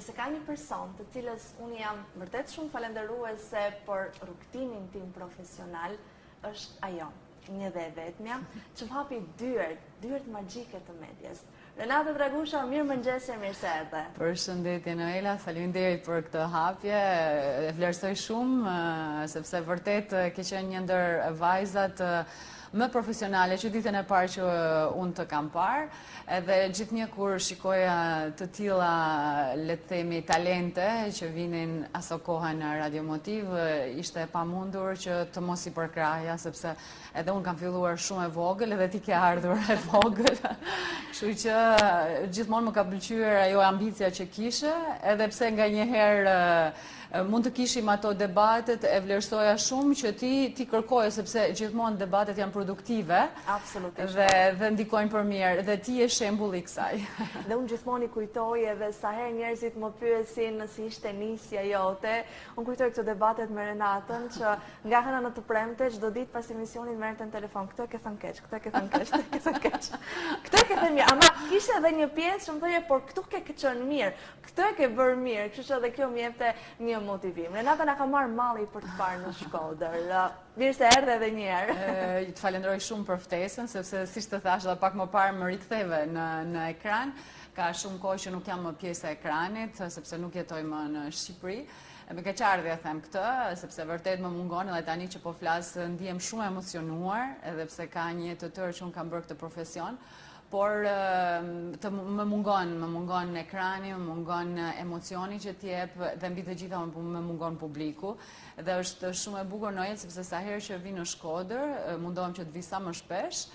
Nëse ka një person të cilës unë jam vërtet shumë falënderuese për rrugëtimin tim profesional, është ajo, një dhe e vetmja, që më hapi dyert, dyert magjike të medias. Renata Dragusha, mirëmëngjes e mirë se erdhe. Përshëndetje Noela, faleminderit për këtë hapje. E vlerësoj shumë sepse vërtet ke qenë një ndër vajzat më profesionale që ditën e parë që unë të kam parë. Edhe gjithnjë kur shikoja të tilla, le të themi, talente që vinin aso kohe në Radio Motiv, ishte e pamundur që të mos i përkrahja sepse Edhe unë kam filluar shumë e vogël edhe ti ke ardhur e vogël. Kështu që gjithmonë më ka pëlqyer ajo ambicia që kishe, edhe pse nganjëherë mund të kishim ato debatet, e vlerësoja shumë që ti ti kërkoje sepse gjithmonë debatet janë produktive. Absolutisht. Dhe dhe ndikojnë për mirë dhe ti je shembulli i kësaj. Dhe unë gjithmonë i kujtoj edhe sa herë njerëzit më pyesin si ishte nisja jote, unë kujtoj këto debatet me Renatën që Nga e hëna në të premte, çdo ditë pas emisionit merrte në telefon, këtë e ke thënë keq, këtë e ke thënë keq, këtë e ke thënë keq. Këtë e ke thënë mirë, ama kishte edhe një pjesë që më thoje, por këtu ke qenë mirë, këtë e ke bërë mirë, kështu që edhe kjo më jepte një motivim. Renata na ka marrë malli për të parë në Shkodër. Mirë se erdhe edhe një herë. Të falenderoj shumë për ftesën, sepse siç të thashë edhe pak më parë më riktheve në në ekran. Ka shumë kohë që nuk jam më pjesë e ekranit, sepse nuk jetoj më në Shqipëri. Me keqardhje e them këtë, sepse vërtet më mungon edhe tani që po flas ndihem shumë e emocionuar, edhe pse ka një jetë të tërë që unë kam bërë këtë profesion, por të më mungon, më mungon ekrani, më mungon emocioni që të jep dhe mbi të gjitha më mungon publiku. Dhe është shumë e bukur Noel sepse sa herë që vi në Shkodër, mundohem që të vi sa më shpesh,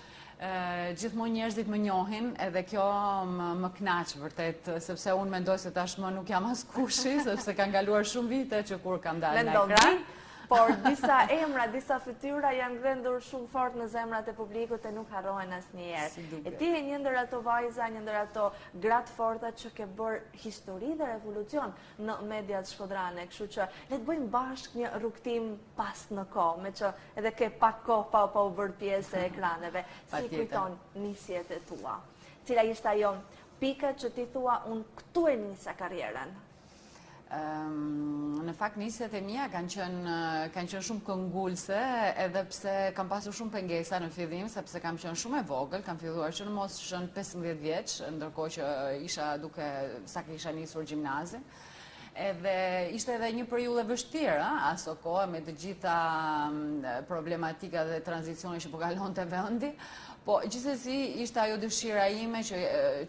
Gjithmonë njerëzit më njohin edhe kjo më, më kënaq vërtet, sepse unë mendoj se tashmë nuk jam askushi, sepse kanë kaluar shumë vite që kur kam dalë në ekran. Por disa emra, disa fytyra janë gdhendur shumë fort në zemrat e publikut e nuk harrohen asnjëherë. E ti je një ndër ato vajza, një ndër ato gra të forta që ke bërë histori dhe revolucion në mediat shkodrane, kështu që le të bëjmë bashkë një rrugëtim pas në kohë, meqë edhe ke pak kohë pa, pa u bërë pjesë e ekraneve. Si kujton nisjet e tua? Cila ishte ajo pika që ti thua unë këtu e nisa karrierën? Në fakt nisjet e mia kanë qenë kanë qenë shumë këmbëngulëse, edhe pse kam pasur shumë pengesa në fillim, sepse kam qenë shumë e vogël, kam filluar që në moshën 15 vjeç, ndërkohë që isha duke sa kisha nisur gjimnazin. Edhe ishte edhe një periudhë e vështirë, ëh, aso kohe me të gjitha problematikat dhe tranzicionin që po kalonte vendi. Po gjithsesi ishte ajo dëshira ime që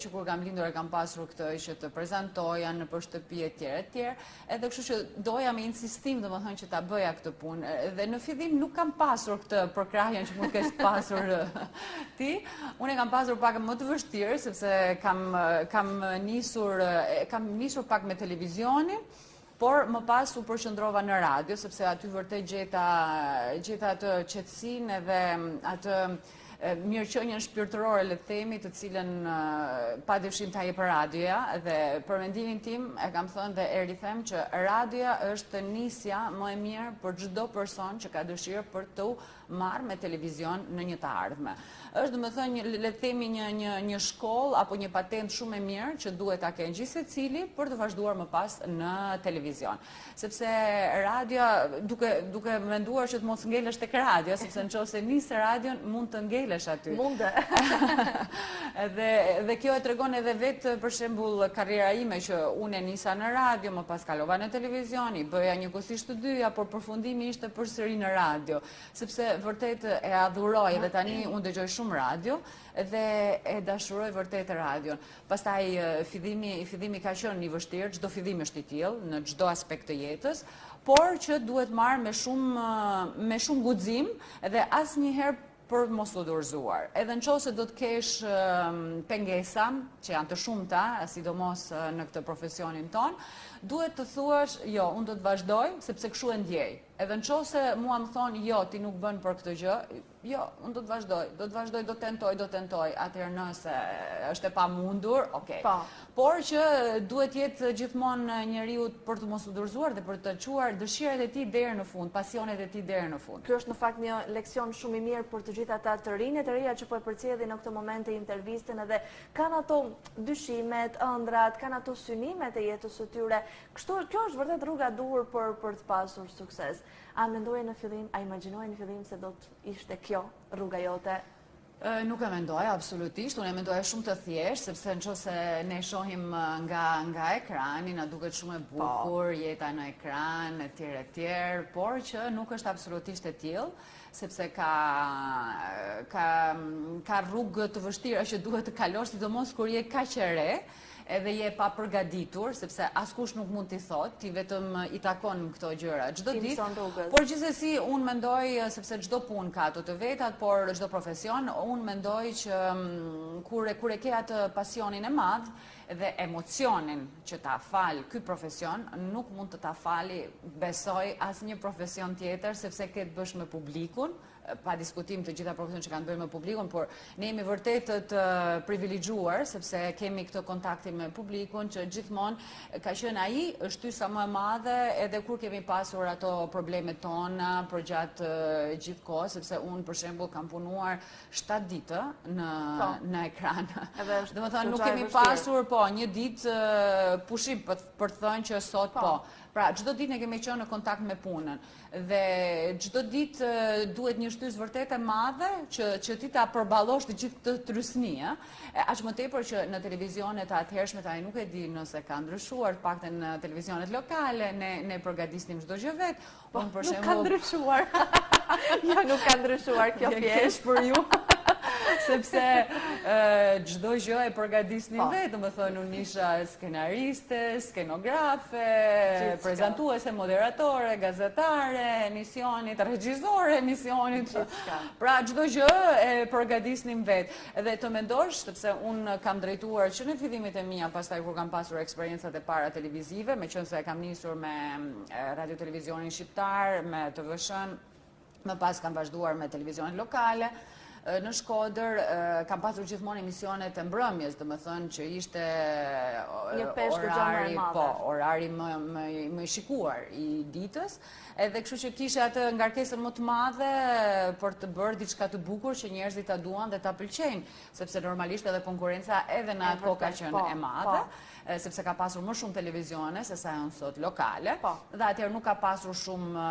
që kur kam lindur e kam pasur këtë që të prezantoja nëpër shtëpi e tjerë e tjerë, edhe kështu që doja me insistim domethënë që ta bëja këtë punë. Dhe në fillim nuk kam pasur këtë përkrahjen që mund të kesh pasur ti. Unë e kam pasur pak më të vështirë sepse kam kam nisur kam nisur pak me televizionin, por më pas u përqendrova në radio sepse aty vërtet gjeta gjeta atë qetësinë edhe atë mirëqenien shpirtërore le të themi, të cilën pa dyshim ta jep radioja dhe për mendimin tim e kam thënë dhe e rithem që radioja është nisja më e mirë për çdo person që ka dëshirë për t'u marrë me televizion në një të ardhme. Është domethënë një le të themi një një një shkollë apo një patentë shumë e mirë që duhet ta kenë gjithsecili për të vazhduar më pas në televizion. Sepse radioja duke duke menduar që të mos ngelesh tek radioja, sepse në qoftë se nis radion mund të ngelesh aty. Mund. Dhe dhe kjo e tregon edhe vetë për shembull karriera ime që unë e nisa në radio, më pas kalova në televizion, i bëja njëkohësisht të dyja, por përfundimi ishte përsëri në radio, sepse vërtet e adhuroj dhe tani unë dëgjoj shumë radio dhe e dashuroj vërtet radion. Pastaj fillimi, fillimi ka qenë i vështirë, çdo fillim është i tillë në çdo aspekt të jetës, por që duhet marrë me shumë me shumë guxim dhe asnjëherë për mos u dorëzuar. Edhe në qoftë se do të kesh pengesa, që janë të shumta, sidomos në këtë profesionin tonë, duhet të thuash, jo, unë do të vazhdoj, sepse kështu e ndjej. Edhe në qoftë se mua më thonë, jo, ti nuk bën për këtë gjë, jo, unë do të vazhdoj, do të vazhdoj, do të tentoj, do të tentoj, atëherë nëse është e pamundur, okej. Po. Por që duhet jetë gjithmonë njeriu për të mos u dorëzuar dhe për të çuar dëshirat e tij deri në fund, pasionet e tij deri në fund. Ky është në fakt një leksion shumë i mirë për të gjithë ata të rinj e të reja që po e përcjellin në këtë moment intervistën edhe kanë ato dyshimet, ëndrrat, kanë ato synimet e jetës së tyre. Kështu, kjo është vërtet rruga e duhur për për të pasur sukses. A mendoje në fillim, a imagjinoje në fillim se do të ishte kjo rruga jote? Nuk e mendoja, absolutisht. Unë e mendoja shumë të thjeshtë, sepse në qoftë se ne shohim nga, nga ekrani, na duket shumë e po. bukur, jeta në ekran, e tjerë, e tjerë, por që nuk është absolutisht e tillë, sepse ka, ka, ka rrugë të vështira që duhet të kalosh, sidomos kur je kaq e re, edhe je e papërgatitur, sepse askush nuk mund t'i thotë, ti vetëm i takon këto gjëra çdo ditë. Por gjithsesi unë mendoj sepse çdo punë ka ato të vetat, por çdo profesion, unë mendoj që mm, kur e kur e ke atë pasionin e madh dhe emocionin që ta fal ky profesion, nuk mund të ta fali, besoj, asnjë profesion tjetër, sepse ke të bësh me publikun, pa diskutim të gjitha profesionet që kanë të bëjnë me publikun, por ne jemi vërtet të privilegjuar sepse kemi këtë kontaktin me publikun që gjithmonë ka qenë ai shtysa më e madhe edhe kur kemi pasur ato problemet tona përgjatë gjithë kohës, sepse unë për shembull kam punuar 7 ditë në po. në ekran. Domethënë nuk kemi pasur po një ditë pushim për, për të thënë që sot po. po. Pra çdo ditë ne kemi qenë në kontakt me punën. Dhe çdo ditë duhet një shtysë vërtet e madhe që që ti ta përballosh të gjithë këtë trysni, ë. Aq më tepër që në televizionet e atëhershme tani nuk e di nëse ka ndryshuar, të paktën në televizionet lokale ne ne përgatisnim çdo gjë vetë. Po, Unë për shembull nuk ka ndryshuar. jo, nuk ka ndryshuar kjo pjesë për ju. sepse çdo gjë e përgatisnim po. vetë, domethënë unë isha skenariste, skenografe, prezantuese, moderatore, gazetare e emisionit, regjizore e emisionit. Pra çdo gjë e përgatisnim vetë. Dhe të mendosh, sepse unë kam drejtuar që në fillimet e mia, pastaj kur kam pasur eksperiencat e para televizive, meqenëse e kam nisur me radio televizionin shqiptar, me TVSH-n, Më pas kam vazhduar me televizionet lokale në Shkodër, kam pasur gjithmonë emisionet e mbrëmjes, domethënë që ishte një peshë orari, po, orari më, më, më i shikuar i ditës, edhe kështu që kisha atë ngarkesën më të madhe për të bërë diçka të bukur që njerëzit ta duan dhe ta pëlqejnë, sepse normalisht edhe konkurrenca edhe në atë kohë ka qenë po, e madhe. Po. sepse ka pasur më shumë televizione se sa janë sot lokale. Po. Dhe atëherë nuk ka pasur shumë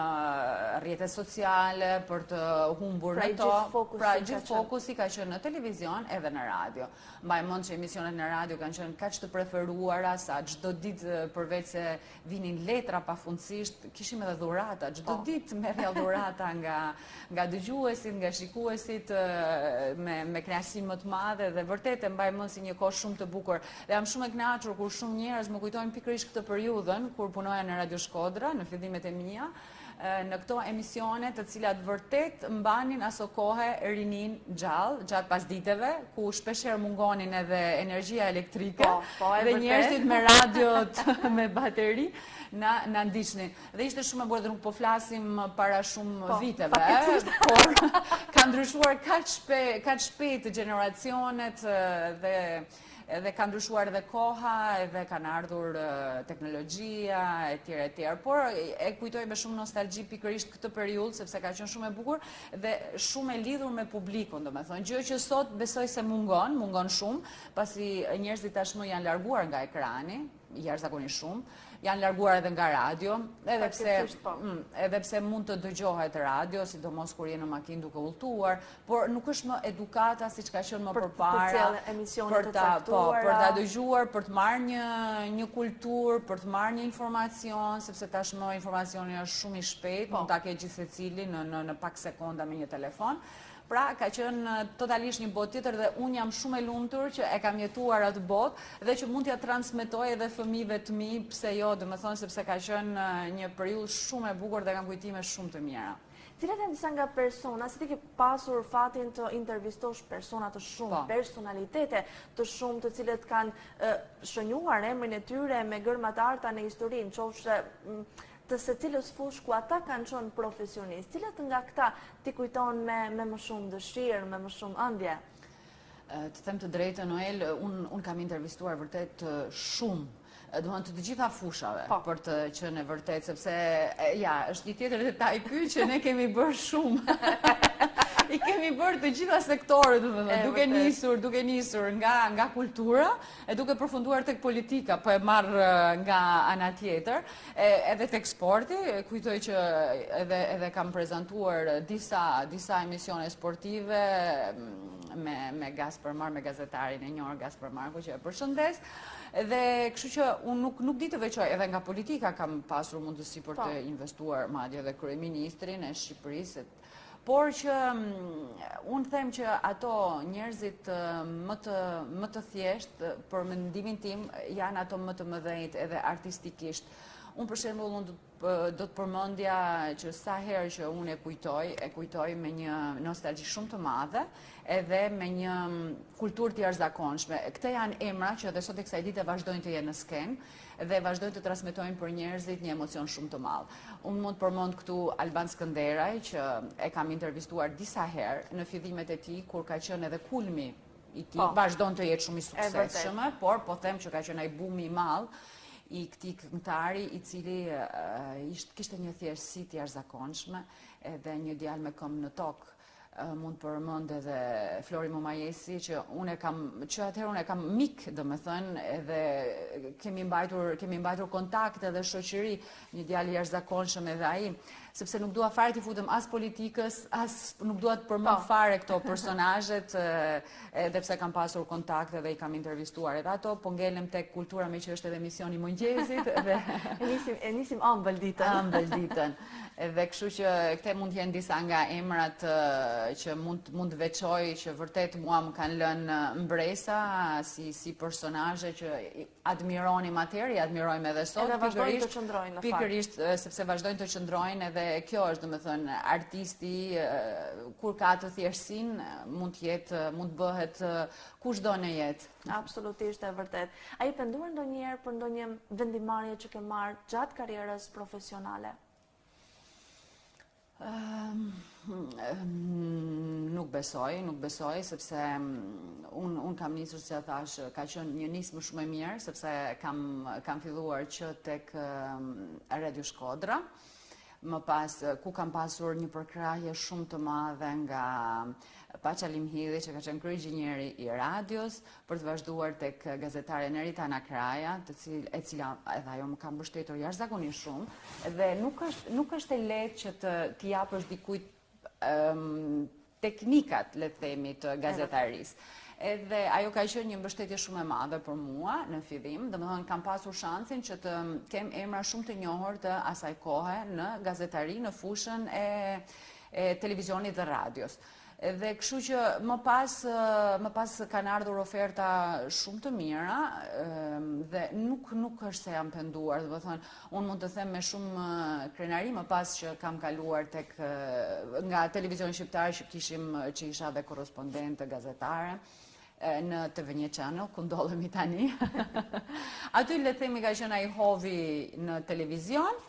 rrjete sociale për të humbur pra në to. Pra gjithë fokusi ka qenë në televizion edhe në radio. Mbaj mend që emisionet në radio kanë qenë kaq të preferuara sa çdo ditë përveç se vinin letra pafundësisht, kishim edhe dhurata, çdo po. ditë merrja dhurata nga nga dëgjuesit, nga shikuesit me me kënaqësinë më të madhe dhe vërtet e mbaj mend si një kohë shumë të bukur. Dhe jam shumë e kënaqur kur shumë njerëz më kujtojnë pikërisht këtë periudhën kur punoja në Radio Shkodra në fillimet e mia, në këto emisione të cilat vërtet mbanin aso kohe rininë gjallë, gjatë pasditeve, ku shpeshherë mungonin edhe energjia elektrike po, po, dhe njerëzit me radiot me bateri na, na ndiqnin. Dhe ishte shumë e bukur dhe nuk po flasim para shumë po, viteve, por ka ndryshuar kaq shpe, kaq shpejt gjeneracionet dhe edhe ka ndryshuar edhe koha, edhe kanë ardhur teknologjia e tjerë e tjerë. Por e kujtoj me shumë nostalgji pikërisht këtë periudhë sepse ka qenë shumë e bukur dhe shumë e lidhur me publikun, domethënë, gjë që sot besoj se mungon, mungon shumë, pasi njerëzit tashmë janë larguar nga ekrani, jashtëzakonisht shumë, janë larguar edhe nga radio, edhe pse po. mm, edhe pse mund të dëgjohet radio, sidomos kur je në makinë duke udhëtuar, por nuk është më edukata siç ka qenë më përpara. Për ta, po, për ta dëgjuar, për të marrë një një kulturë, për të marrë një informacion, sepse tashmë informacioni është shumë i shpejtë, po. mund ta ketë gjithsecili në në në pak sekonda me një telefon. Pra, ka qenë totalisht një botë tjetër dhe unë jam shumë e lumtur që e kam jetuar atë botë dhe që mund t'ia transmetoj edhe fëmijëve të mi, pse jo, domethënë sepse ka qenë një periudhë shumë e bukur dhe kam kujtime shumë të mira. Cilat janë disa nga persona, se ti ke pasur fatin të intervistosh persona të shumë, po. personalitete të shumë të cilët kanë shënjuar emrin e tyre me gërma të arta në historinë, qoftë. të secilës fushë ku ata kanë qenë profesionistë. Cilët nga këta ti kujton me me më shumë dëshirë, me më shumë ëndje? Të them të drejtën, Noel, unë un kam intervistuar vërtet shumë domethënë të të gjitha fushave, po. për të qenë e vërtetë, sepse, ja, është një tjetër detaj ky që ne kemi bërë shumë. I kemi bërë të gjitha sektorët, domethënë, duke nisur, duke nisur nga, nga kultura, e duke përfunduar tek politika, po e marr nga ana tjetër, e, edhe tek sporti, kujtoj që edhe, edhe kam prezantuar disa, disa emisione sportive me, me Gaspër Mar, me gazetarin e njohur Gaspër Marku, që e përshëndes, Dhe kështu që unë nuk nuk di të veçoj, edhe nga politika kam pasur mundësi për të po. intervistuar madje edhe kryeministrin e Shqipërisë, por që mm, unë them që ato njerëzit më të më të thjeshtë për mendimin tim janë ato më të mëdhenjtë edhe artistikisht. Unë për shembull unë do të përmendja që sa herë që unë e kujtoj, e kujtoj me një nostalgji shumë të madhe, edhe me një kulturë të jashtëzakonshme. Këta janë emra që edhe sot e kësaj dite vazhdojnë të jenë në skenë dhe vazhdojnë të transmetojnë për njerëzit një emocion shumë të madh. Unë mund të përmend këtu Alban Skënderaj që e kam intervistuar disa herë në fillimet e tij kur ka qenë edhe kulmi i tij, po. vazhdon të jetë shumë i suksesshëm, por po them që ka qenë ai bumi i madh i këtij këngëtari i cili ishte kishte një thjeshtësi të jashtëzakonshme edhe një djalë me këmbë në tokë mund të përmend edhe Flori Mumajesi që unë e kam që atëherë unë e kam mik, domethënë, edhe kemi mbajtur kemi mbajtur kontakt edhe shoqëri, një djalë i jashtëzakonshëm edhe ai sepse nuk dua fare t'i futem as politikës, as nuk dua të përmend po. fare këto personazhet, edhe pse kam pasur kontakte dhe i kam intervistuar edhe ato, po ngelem tek kultura meqë është edhe emisioni i mëngjesit dhe e nisim e nisim ëmbël ditën. Ëmbël ditën. Edhe kështu që këte mund të jenë disa nga emrat që mund mund të veçoj që vërtet mua më kanë lënë mbresa si si personazhe që admironim atëherë, i admirojmë edhe sot. Edhe vazhdojnë të qëndrojnë në fakt. Pikërisht, sepse vazhdojnë të qëndrojnë edhe kjo është, domethënë, artisti, kur ka të thjeshtësinë, mund të jetë, mund të bëhet kushdo në jetë. Absolutisht e vërtetë. A je penduar ndonjëherë për ndonjë vendimmarrje që ke marrë gjatë karrierës profesionale? Nuk besoj, nuk besoj, sepse unë un kam nisur, si e thashë, ka qenë një nismë shumë e mirë, sepse kam, kam filluar që tek Radio Shkodra, më pas, ku kam pasur një përkrahje shumë të madhe nga Paçali Mhidhi, që ka qenë kryeinxhinieri i radios, për të vazhduar tek gazetarja Neritana Kraja, të cil, e cila edhe ajo më ka mbështetur jashtëzakonisht shumë dhe nuk është nuk është e lehtë që të t'i japësh dikujt um, teknikat, le të themi, të gazetarisë. Edhe ajo ka qenë një mbështetje shumë e madhe për mua në fillim, domethënë kam pasur shansin që të kem emra shumë të njohur të asaj kohe në gazetari në fushën e e televizionit dhe radios. Dhe kështu që më pas më pas kanë ardhur oferta shumë të mira dhe nuk nuk është se jam penduar, domethënë unë mund të them me shumë krenari më pas që kam kaluar tek nga televizioni shqiptar që kishim që isha dhe korrespondente gazetare në TV1 Channel, ku ndodhemi tani. Aty le të themi ka qenë ai hovi në televizion,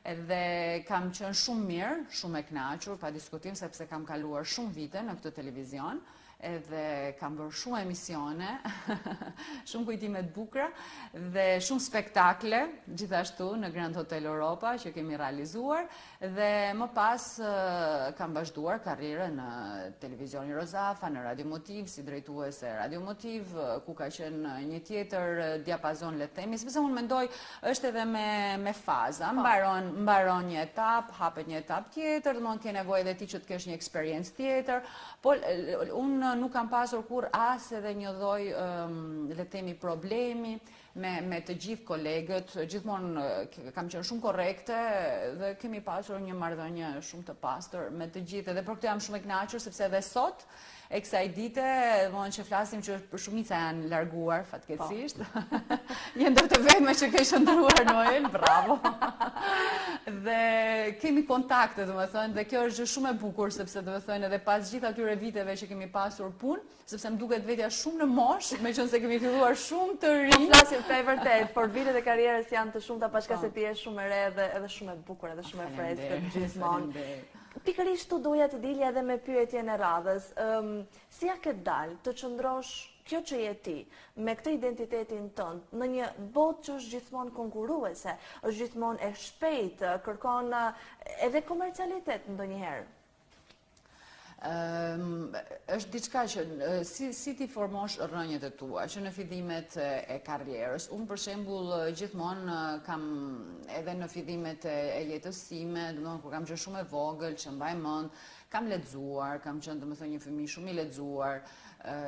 dhe kam qenë shumë mirë, shumë e kënaqur, pa diskutim sepse kam kaluar shumë vite në këtë televizion, edhe kam bërë shumë emisione, shumë kujtime të bukura dhe shumë spektakle gjithashtu në Grand Hotel Europa që kemi realizuar Dhe më pas kam vazhduar karrierën në televizionin Rozafa, në Radio Motiv, si drejtuese e Radio Motiv, ku ka qenë një tjetër diapazon le të themi, sepse unë mendoj është edhe me me faza, po. mbaron mbaron një etapë, hapet një etapë tjetër, domethënë ke nevojë edhe ti që të kesh një eksperiencë tjetër, po unë nuk kam pasur kurrë as edhe një lloj le të themi problemi me me të gjithë kolegët, gjithmonë kam qenë shumë korrekte dhe kemi pasur një marrëdhënie shumë të pastër me të gjithë. Edhe për këtë jam shumë e kënaqur sepse edhe sot e kësaj dite, domethënë që flasim që për shumica janë larguar fatkeqësisht. Po. Je ndër të vetmet që ke qëndruar Noel, bravo. Dhe kemi kontakte, domethënë, dhe kjo është gjë shumë e bukur sepse domethënë edhe pas gjithë atyre viteve që kemi pasur punë, sepse më duket vetja shumë në moshë, meqenëse kemi filluar shumë të rinj. Po flasim të vërtetë, por vitet e karrierës janë të shumta, paçka po. se ti je shumë e re dhe edhe shumë e bukur, edhe shumë e freskët gjithmonë. Pikërisht këtu doja të dilja edhe me pyetjen e radhës. Ëm, si ia ke dalë të qëndrosh kjo që je ti, me këtë identitetin tënd, në një botë që është gjithmonë konkurruese, është gjithmonë e shpejtë, kërkon edhe komercialitet ndonjëherë? Është diçka që si si t'i formosh rrënjët e tua që në fillimet e karrierës. Unë për shembull gjithmonë kam edhe në fillimet e jetës sime, domethënë kur kam qenë shumë e vogël, që mbaj mend, kam lexuar, kam qenë domethënë një fëmijë shumë i lexuar,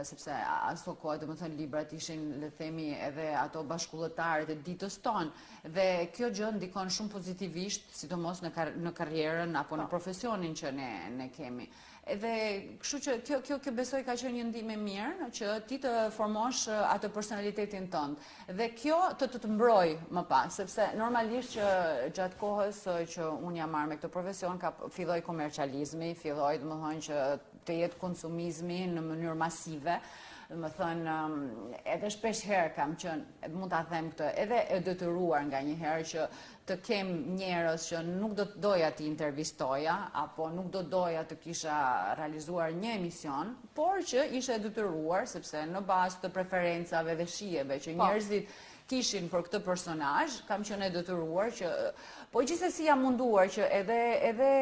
sepse aso kohë domethënë librat ishin le të themi edhe ato bashkudhëtarët e ditës tonë. Dhe kjo gjë ndikon shumë pozitivisht, sidomos në kar në karrierën apo në po. profesionin që ne ne kemi. Edhe kështu që kjo kjo kjo besoj ka qenë një ndihmë e mirë që ti të formosh atë personalitetin tënd. Dhe kjo të të të mbrojë më pas, sepse normalisht që gjatë kohës që unë jam marrë me këtë profesion ka filloi komercializmi, filloi domethënë që të jetë konsumizmi në mënyrë masive. Domethënë, edhe shpesh herë kam qenë, mund ta them këtë, edhe e detyruar nganjëherë që të kem njerëz që nuk do të doja t'i intervistoja, apo nuk do doja të kisha realizuar një emision, por që isha e detyruar, sepse në bazë të preferencave dhe shijeve që po. njerëzit kishin për këtë personazh, kam qenë e detyruar që po gjithsesi jam munduar që edhe edhe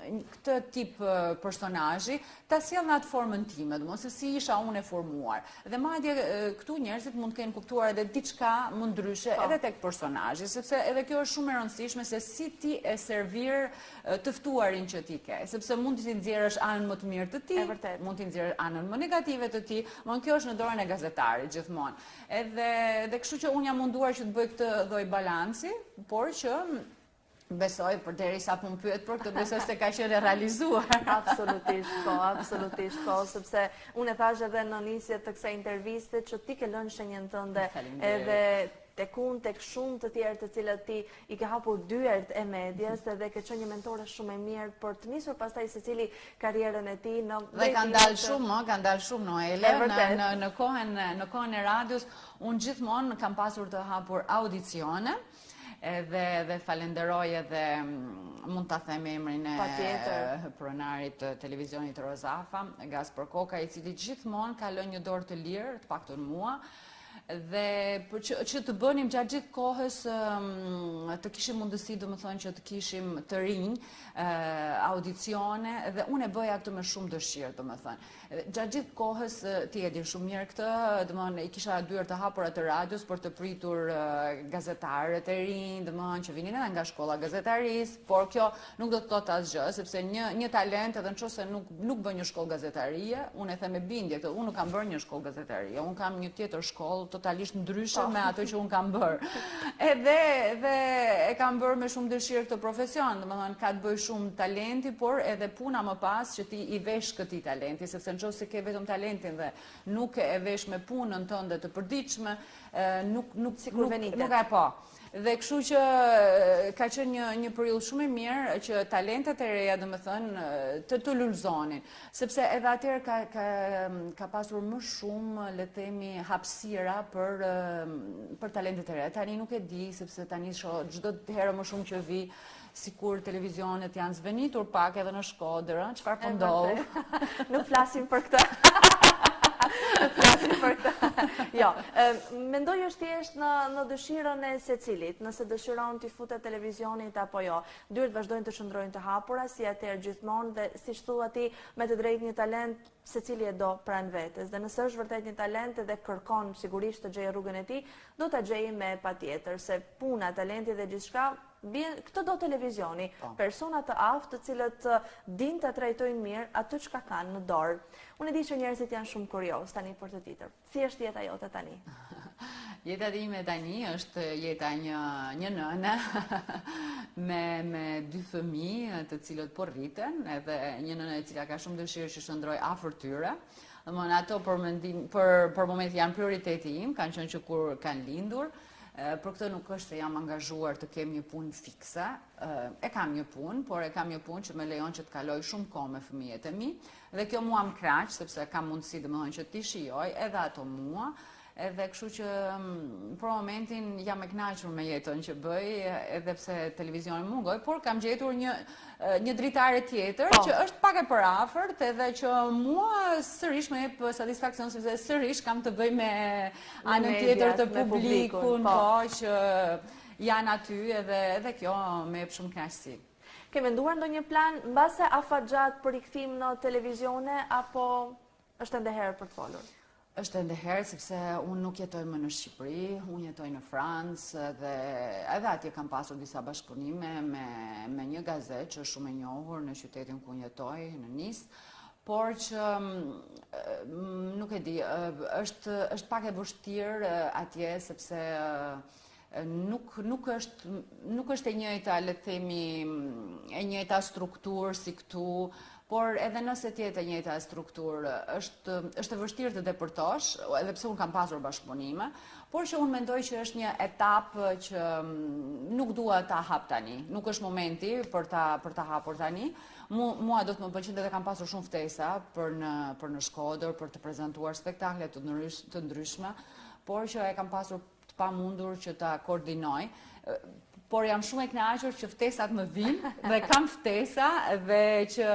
këtë tip personazhi ta sjell në atë formën time, domethënë se si isha unë e formuar. Dhe madje këtu njerëzit mund të kenë kuptuar edhe diçka më ndryshe po. edhe tek personazhi, sepse edhe kjo është shumë e rëndësishme se si ti e servir të ftuarin që ti ke, sepse mund t'i nxjerrësh anën më të mirë të tij, mund t'i nxjerrësh anën më negative të tij, domethënë kjo është në dorën e gazetarit gjithmonë. Edhe dhe kështu që unë jam munduar që të bëj këtë lloj balanci, por që besoj përderisa po më pyet për këtë besoj se ka qenë e realizuar. Absolutisht po, absolutisht po, sepse unë e thashë edhe në nisje të kësaj interviste që ti ke lënë shenjën tënde edhe tek unë, tek shumë të tjerë të cilët ti i ke hapur dyert e medias edhe ke qenë një mentore shumë e mirë për të nisur pastaj secili karrierën e tij në Dhe kanë dalë shumë, ë, kanë dalë shumë Noele në në në kohën në kohën e radios, unë gjithmonë kam pasur të hapur audicione edhe dhe falenderoj edhe mm, mund ta them emrin e pronarit të televizionit Rozafa, Gaspër Koka, i cili gjithmonë ka lënë një dorë të lirë, të paktën mua, dhe për që, që të bënim gjatë gjithë kohës të kishim mundësi domethënë që të kishim të rinj audicione dhe unë e bëja këtë me shumë dëshirë domethënë Gjatë gjithë kohës, ti e din shumë mirë këtë, domethënë, i kisha dyert të hapura të radios për të pritur gazetarët e rinj, domethënë, që vinin edhe nga shkolla e gazetarisë, por kjo nuk do të thotë asgjë, sepse një, një talent edhe në qoftë se nuk, nuk bën një shkollë gazetarie, unë e them me bindje këtë, unë nuk kam bërë një shkollë gazetarie, unë kam një tjetër shkollë totalisht ndryshe po. me ato që unë kam bërë. Edhe, dhe e kam bërë me shumë dëshirë këtë profesion, domethënë, ka të bëjë shumë talenti, por edhe puna më pas që ti i vesh këtij talenti, sepse në qoftë se ke vetëm talentin dhe nuk e vesh me punën tënde të përditshme, nuk nuk Sikur nuk, nuk e po. Dhe kështu që ka qenë një një periudhë shumë e mirë që talentet e reja, domethënë, të të lulëzonin, sepse edhe atëherë ka ka ka pasur më shumë, le të themi, hapësira për për talentet e reja. Tani nuk e di, sepse tani shoh çdo herë më shumë që vi Sikur televizionet janë zvenitur pak edhe në Shkodër, ëh, çfarë po ndodh? Nuk flasim për këtë. Nuk flasim për këtë. Jo, mendoj është thjesht në në dëshirën e secilit, nëse dëshiron t'i futet televizionit apo jo. Dyert vazhdojnë të qëndrojnë të hapura si atëherë gjithmonë dhe siç thua ti, me të drejtë një talent secili e do pranë vetes dhe nëse është vërtet një talent dhe kërkon sigurisht të gjejë rrugën e tij, do ta gjejë me patjetër, se puna, talenti dhe gjithçka Bien, këtë do televizioni, po. persona të aftë të cilët dinë ta trajtojnë mirë atë çka kanë në dorë. Unë e di që njerëzit janë shumë kuriozë tani për të ditur. Si është jeta jote tani? Jeta ime tani është jeta një një nëne me me dy fëmijë të cilët po rriten, edhe një nëne e cila ka shumë dëshirë që të qëndrojë afër tyre. Domethënë ato për mendim për për momentin janë prioriteti im, kanë qenë që kur kanë lindur. Për këtë nuk është se jam angazhuar të kem një punë fikse. E kam një punë, por e kam një punë që më lejon që të kaloj shumë kohë me fëmijët e mi. Dhe kjo mua më kënaq, sepse kam mundësi domethënë që t'i shijoj edhe ato mua. Edhe kështu që mm, për momentin jam e kënaqur me jetën që bëj, edhe pse televizioni mungoi, por kam gjetur një një dritare tjetër po. që është pak e përafërt edhe që mua sërish më jep satisfaksion sepse sërish kam të bëj me anën tjetër të publikun, po, po që janë aty edhe edhe kjo më jep shumë kënaqësi. Ke menduar ndonjë plan mbase afatgjatë për rikthim në televizione apo është ende herët për të folur? Është ende herët sepse unë nuk jetoj më në Shqipëri, unë jetoj në Francë dhe edhe atje kam pasur disa bashkëpunime me me një gazetë që është shumë e njohur në qytetin ku unë jetoj, në Nis, por që mm, nuk e di, është është pak e vështirë atje sepse nuk nuk është nuk është e njëjta le të themi e njëjta strukturë si këtu, por edhe nëse të jetë e njëjta strukturë, është është e vështirë të depërtosh, edhe pse unë kam pasur bashkëpunime, por që unë mendoj që është një etapë që mm, nuk dua ta hap tani, nuk është momenti për ta për ta hapur tani. Mu, mua do të më pëlqente dhe kam pasur shumë ftesa për në për në Shkodër, për të prezantuar spektakle të ndrysh, të ndryshme, por që e kam pasur të pamundur që ta koordinoj, por jam shumë e kënaqur që ftesat më vijnë dhe kam ftesa dhe që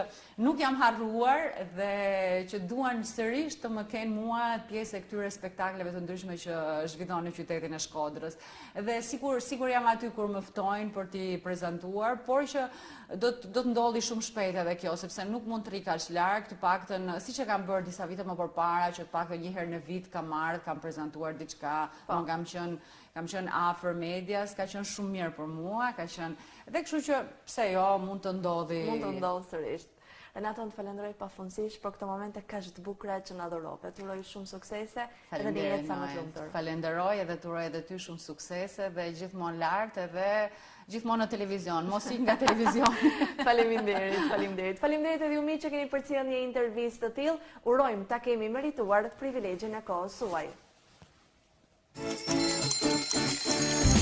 nuk jam harruar dhe që duan sërish të më kenë mua pjesë e këtyre spektakleve të ndryshme që zhvillohen në qytetin e Shkodrës. Dhe sikur sikur jam aty kur më ftojnë për t'i prezantuar, por që do të do të ndodhi shumë shpejt edhe kjo, sepse nuk mund të rri kaq larg, të paktën siç e kam bërë disa vite më përpara, që të paktën një herë në vit kam ardhur, kam prezantuar diçka Po. Unë kam qenë kam qenë afër medias, ka qenë shumë mirë për mua, ka qenë dhe kështu që pse jo, mund të ndodhi. Mund të ndodhë sërish. Renato, të falenderoj pafundësisht për këto momente kaq të bukura që na dhurove. Të uroj shumë suksese edhe një jetë sa më të lumtur. Falenderoj edhe të uroj edhe ty shumë suksese dhe gjithmonë lart edhe gjithmonë në televizion, mos ik nga televizioni. Faleminderit, faleminderit. Faleminderit edhe ju miq që keni përcjellë një intervistë të tillë. Urojmë ta kemi merituar privilegjin e kohës suaj. Thank you.